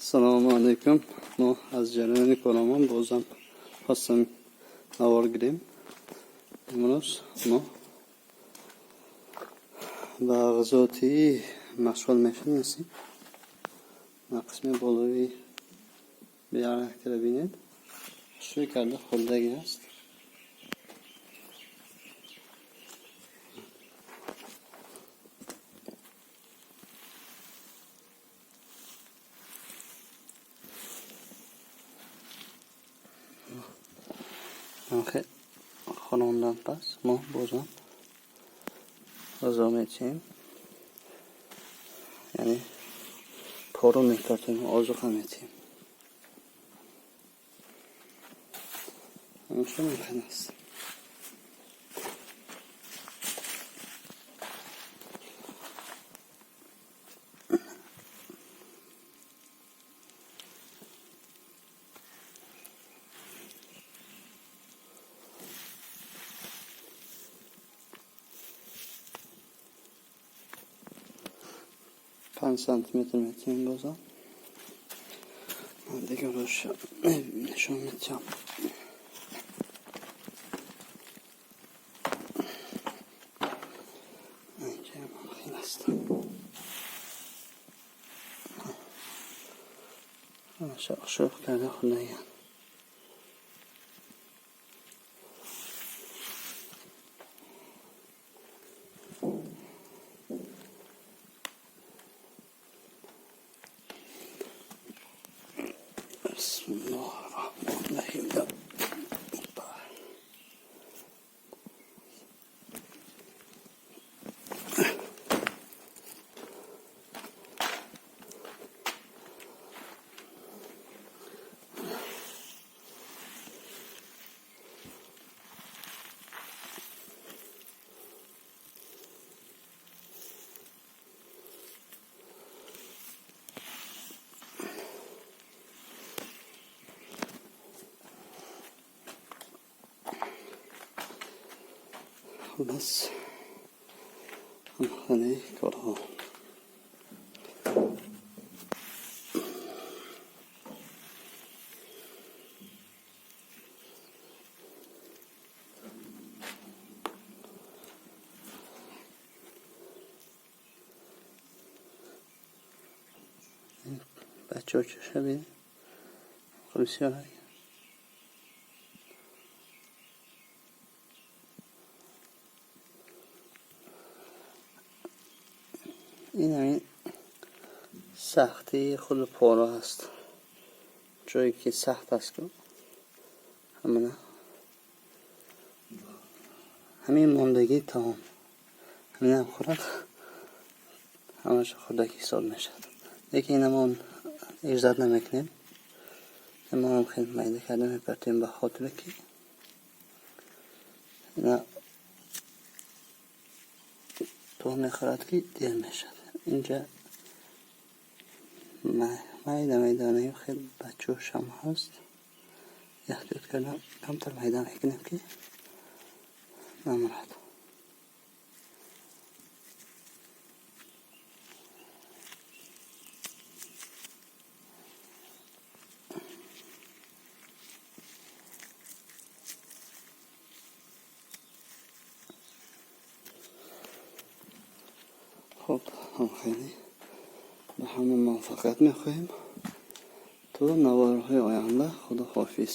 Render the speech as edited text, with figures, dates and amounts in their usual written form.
Салому алайкум. Мо аз ҷараёни корамон бозам хостам навор гирем. Имрӯз мо ба ғизотии машғул мешавем. Қисми болои биярактира бинед. Шӯй карда хӯрдагӣ аст. Хӯрондан пас мо бозам ғизо метиҳем, яъне пору мепартем, озуқа метиҳем. Ҳамеша мумкин аст. 5 сантиметр метиҳем. Бозам ман дигараш нишон метиҳам. Инҷа хел аст. Ҳамаша шӯх карда хӯрдагиан. Бисмиллоҳи роҳмони роҳим. Бас, ҳамхонаи корҳо. Бачаҳо чаша бинед, бисёр. Ин ҳамин сахтии худи пора аст. Ҷое ки сахт аст, ҳамина ҳамин мондагӣ тамом. Ҳаминам хӯрад, ҳамаша хӯрдагӣ ҳисоб мешавад. Лекин ина мо иждат намекунем, мо ҳам хеле майда карда мепартем, ба хотире ки ина то мехӯрад, ки дер мешавад. Инҷа майда майданаем, хеле бачошам ҳаст. Эҳтиёт кардам, камтар майда мекунем, ки намурад. Хуб, хеле ба ҳама муваффақият мехоҳем. То наворҳои оянда, худо ҳофиз.